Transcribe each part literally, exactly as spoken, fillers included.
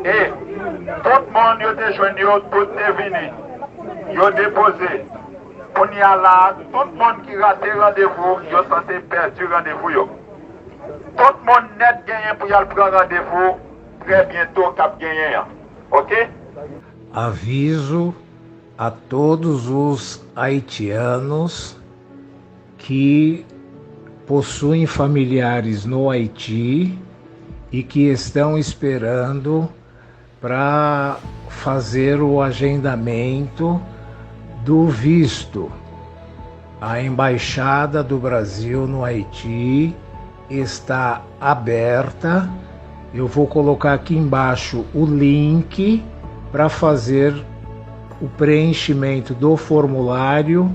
E tout moun yo te jwenn yo, tout te vini. Yo depoze. Kounye a la, tout moun ki rate randevou, yo sanse pèdi randevou yo. Tout moun nèt genyen pou y al pran randevou trè byento k ap genyen an. Oke? Aviso a todos os haitianos que possuem familiares no Haiti e que estão esperando para fazer o agendamento do visto. A Embaixada do Brasil no Haiti está aberta. Eu vou colocar aqui embaixo o link para fazer o preenchimento do formulário,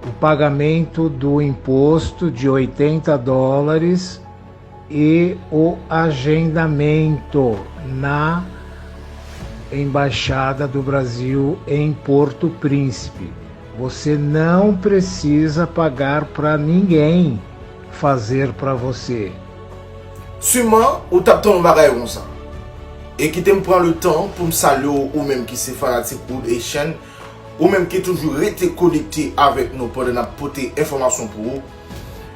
o pagamento do imposto de oitenta dólares e o agendamento na Embaixada do Brasil em Porto Príncipe. Você não precisa pagar para ninguém fazer para você. Siman ou t ap tann yon bagay konsa. E kite m pran le tan pou m salye w, ou menm ki se fanatik Wood Haitian, ou menm ki toujou rete konekte avèk nou pandan n ap pote enfòmasyon pou ou.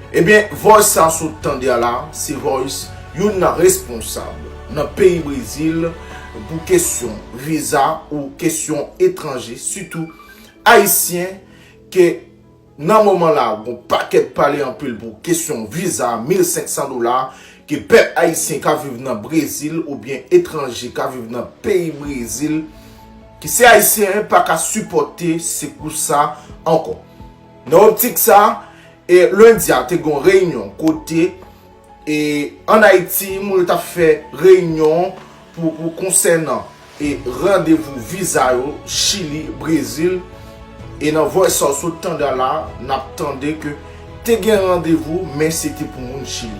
Ebyen, voice sa sot tande a la, se voice youn nan responsab nan peyi Brezil pou kesyon viza ou kesyon etranje, sitou ayisyen, ke nan moman la gon pakèt pale anpil pou kesyon viza mil senk san dola ke pèp ayisyen k ap viv nan Brezil oubyen etranje k ap viv nan peyi Brezil, ki se ayisyen pa ka sipòte se kou sa ankò. Nan optik sa, e lendi a te gen yon reyinyon kote e ann Ayiti moun yo t ap fè reyinyon pou pou konsènan e randevou viza yo Chili, Brezil. E nan voice sa w sot tande a la, n ap tande ke te gen randevou men se te pou moun Chili.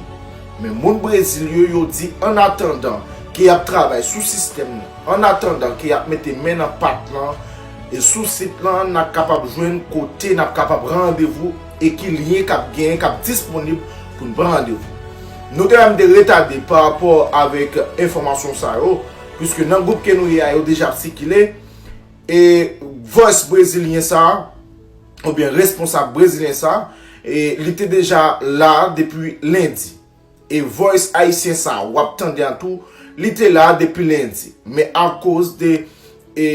Men moun Brezil yo, yo di annatandan ke y ap travay sou sistèm nan, annatandan ke y ap mete men nan pat lan e sou sit lan n ap kapab jwenn kote n ap kapab randevou e ki lyen k ap genyen k ap disponib pou n pran randevou. Nou te menm te retade pa rapò avèk enfòmasyon sa yo, piske nan gwoup ke nou ye a yo deja ap sikile, e voice brezilyen sa, oubyen responsab brezilyen sa, e li te deja la depi lendi. E voice ayisyen sa w ap tande a tou, li te la depi lendi. Men akoz de e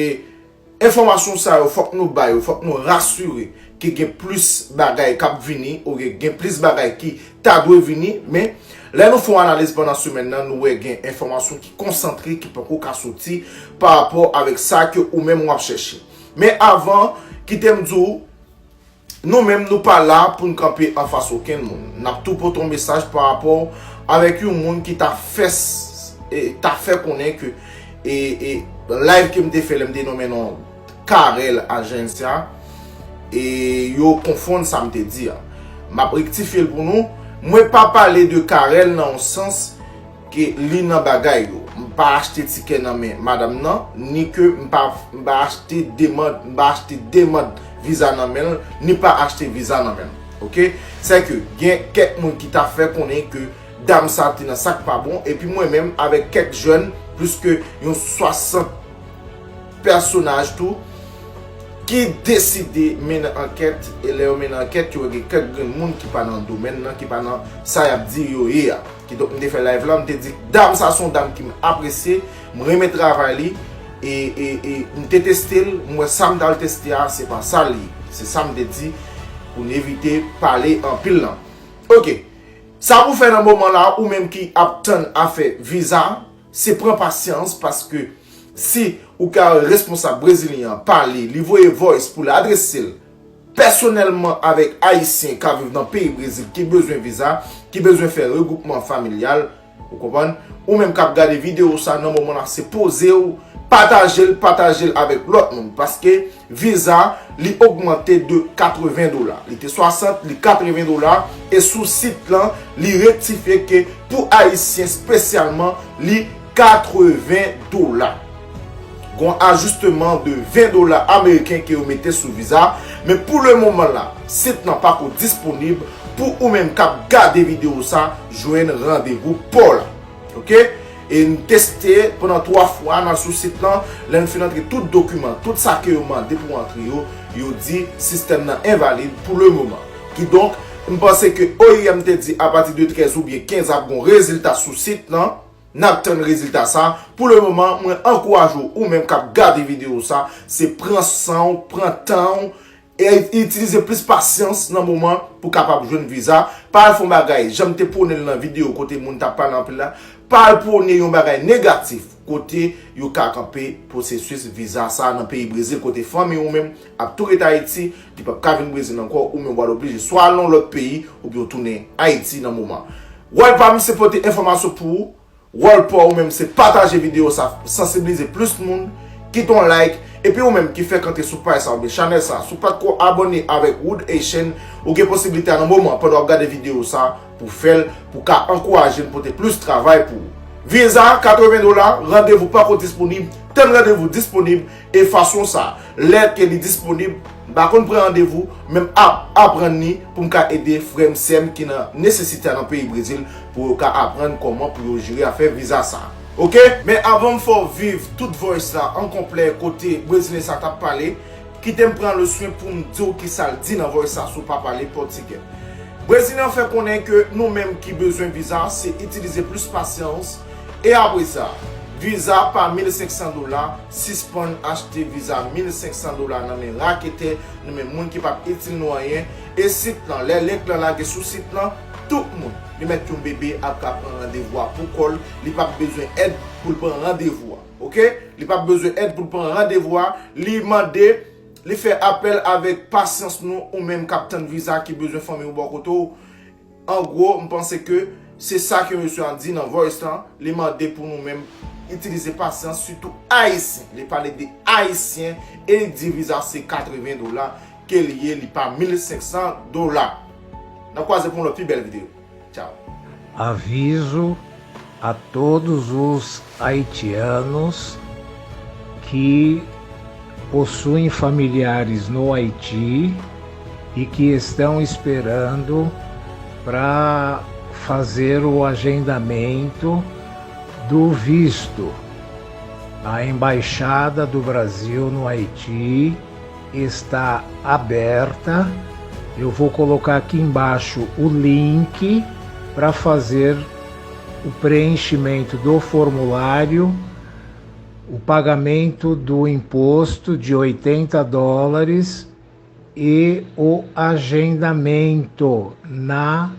enfòmasyon sa yo, fòk nou ba yo, fòk nou rasire ke gen plis bagay k ap vini, oubyen gen plis bagay ki ta dwe vini, men lè nou fè yon analiz pandan semèn nan, nou wè gen enfòmasyon ki konsantre, ki poko ka soti pa rapò avèk sa ke ou menm w ap chèche. Men avan, kite m di w, nou menm nou pa la pou n kanpe anfas okenn moun. N ap tou pote yon mesaj pa rapò avèk yon moun ki ta fè s- e, ta fè konnen ke e, e, live ke m te fè lè m te nonmen non Carel Agencia, e yo konfonn sa m te di a. M ap rektifye l pou nou. Mwen pa pale de Carel nan yon sans ke li nan bagay yo. M pa achte tikè nan men madanm nan, ni ke m pa m pa achte demann, m pa achte demann viza nan men l, ni pa achte viza nan men l. Oke? Sèke gen kèk moun ki ta fè konnen ke dam sa te nan sa k pa bon, epi mwen menm avèk kèk jèn, plis ke yon swasant pèsonaj tou, ki deside mennen ankèt, e lè yo mennen ankèt, yo wè gen kèk grenn moun ki pa nan domèn nan, ki pa nan sa y ap di yo ye a. Kidonk, m te fè live la, m te di, dam sa se yon dam ki m apresye, m renmen travay li, e, e, e m te teste l, m wè sa m t al teste a, se pa sa l ye. Se sa m te di, pou n evite pale anpil lan. Oke. Sa pou fè nan moman la, ou menm ki ap tann afè viza, se pran pasyans, paske si ou ka wè responsab brezilyen an pale, li voye voice pou l adrese l pèsonèlman avèk ayisyen k ap viv nan peyi Brezil ki bezwen viza, ki bezwen fè regwoupman familyal, ou konprann? Ou menm k ap gade videyo sa nan moman la, se poze w, pataje l, pataje l avèk lòt moun, paske viza, li ogmante de katreven dola. Li te swasant, li katreven dola, e sou sit lan, li rektifye ke pou ayisyen espesyalman, li katreven dola. Gon ajisteman de ven dola ameriken ke yo mete sou viza, men pou le moman la, sit lan pako disponib pou ou menm k ap gade videyo sa jwenn randevou pa w la. Ok? E n teste pandan twa fwa, n al sou sit lan, lè n fin antre tout dokiman, tout sa ke yo mande pou antre yo, yo di sistèm nan envalid pou le moman. Kidonk, m panse ke O I M te di apati de trèz oubyen kenz ap gon rezilta sou sit lan, n ap tann rezilta sa. Pou le moman, mwen ankouraje w, ou menm k ap gade videyo sa, se pran san w, pran tan w, e itilize plis pasyans nan moman pou kapab jwenn viza. Pa al fè yon bagay, jan m te pwone l nan videyo kote moun t ap pale anpil la, pa al pwone yon bagay negatif kote yo ka kanpe pwosesis viza sa nan peyi Brezil, kote fanmi w menm ap tou ret Ayiti, li p ap ka vin Brezil ankò, ou menm w al oblije swa al nan yon lòt peyi oubyen w tounen Ayiti nan moman. Wòl pa m se pote enfòmasyon pou ou. Wòl pa w ou menm se pataje videyo sa, sansibilize plis moun, kite yon like, epi ou menm ki fèk antre sou paj sa oubyen chanèl sa, si w pa t ko abòne avèk Wood Haitian, ou gen posiblite a nan moman pandan w ap gade videyo sa pou w fè l, pou w ka ankouraje n pote plis travay pou ou. Viza, katreven dola, randevou pako disponib, tann randevou disponib, e fason sa, lè ke li disponib, m pa konn pran randevou, men m ap aprann li pou m ka ede frè m, sè m ki nan nesesite a nan peyi Brezil, pou yo ka aprann kòman pou yo jere afè viza sa. Ok? Men avan m fè w viv tout voice la an konplè kote Brezilyen sa t ap pale, kite m pran le swen pou m di w kisa l di nan voice sa si w pa pale pòtigè. Brezilyen an fè konnen ke nou menm ki bezwen viza, se itilize plis pasyans, e apre sa, viza pa mil senk san dola, sispann achte viza mil senk san dola nan men raketè, nan men moun ki p ap itil nou anyen, e sit lan, lè link lan lage sou sit lan, tout moun, li mèt yon bebe ap ka pran randevou a pou kò l, li p ap bezwen èd pou l pran randevou a. Ok? Li p ap bezwen èd pou l pran randevou a, li mande, li fè apèl avèk pasyans nou, ou menm k ap tann viza ki bezwen fanmi w bò kote w. An gwo, m panse ke se sa ke mesye a di nan voice lan, li mande pou nou menm itilize pasyans, sitou Ayisyen. Li pale de Ayisyen e li di viza se katreven dola ke li ye, li pa mil senk san dola. N ap kwaze pou yon lòt pi bèl videyo. Tchao. Aviso a todos os haitianos que possuem familiares no Haiti e que estão esperando para fazer o agendamento do visto. A Embaixada do Brasil no Haiti está aberta. Eu vou colocar aqui embaixo o link para fazer o preenchimento do formulário, o pagamento do imposto de oitenta dólares e o agendamento na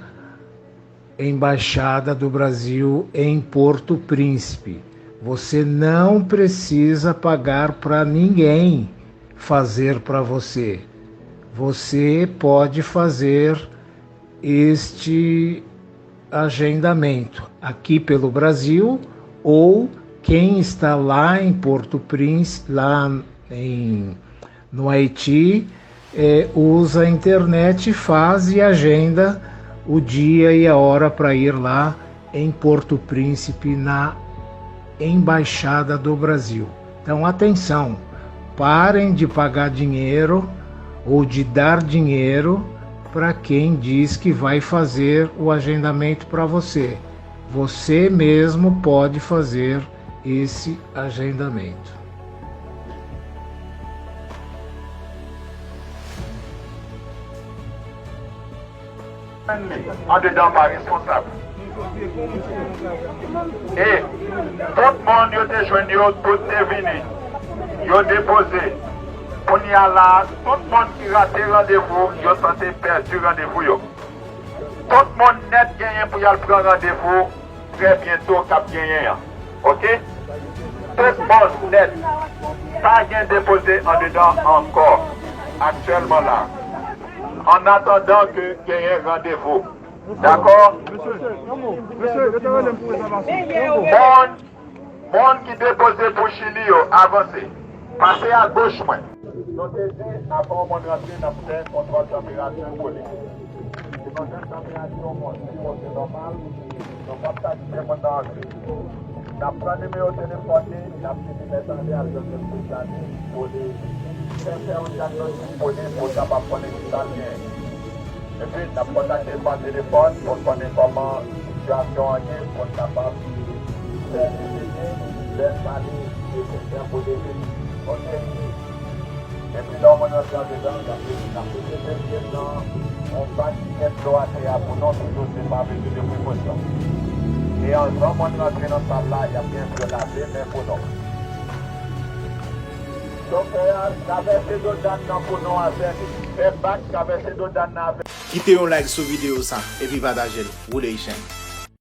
Embaixada do Brasil em Porto Príncipe. Você não precisa pagar para ninguém fazer para você. Você pode fazer este agendamento aqui pelo Brasil ou quem está lá em Porto Príncipe, lá em, no Haiti, é, usa a internet e faz e agenda o dia e a hora para ir lá em Porto Príncipe, na Embaixada do Brasil. Então, atenção, parem de pagar dinheiro ou de dar dinheiro para quem diz que vai fazer o agendamento para você. Você mesmo pode fazer esse agendamento. Andedan pa responsab. E tout moun yo te jwenn yo, tout te vini. Yo depoze. Kounye a la, tout moun ki rate randevou, yo sanse pèdi randevou yo. Tout moun nèt genyen pou y al pran randevou trè byento k ap genyen an. Ok? Tout moun nèt. Pa gen depoze andedan ankò aktyèlman la. An atandan ke genyen randevou. Dakò? Moun, moun ki depoze pou Chili yo, avanse. Pase agoch mwen. Nou te di, avan yon moun rantre, n ap fè kontwòl tanperati pou li. Si nou jwenn tanperati yon moun pi wo ke nòmal, nou p ap ka kite moun nan antre. N ap pran nimewo telefòn li, n ap di li mèt ale al jwenn yon espesyalist pou li fè, fè yon dyagnostik pou li, pou l kapab konnen ki sa l genyen. Epi, n ap kontakte l pa telefòn pou l konnen kòman sitiyasyon an ye, pou l kapab Lè yon moun rantre andedan, y ap vin, y ap vin, y ap vin mete pye nan yon bak ki gen dlo atè a pou nou, toujou se pa bezwen de prekosyon. E anvan moun rantre nan sal la, y ap gen dlo lave men pou nou. Doktè a travèse dodàn nan pou nou avè li. Fè bak travèse dodàn nan avè. Kite yon like sou videyo sa, epi pataje l. Woule Ichen.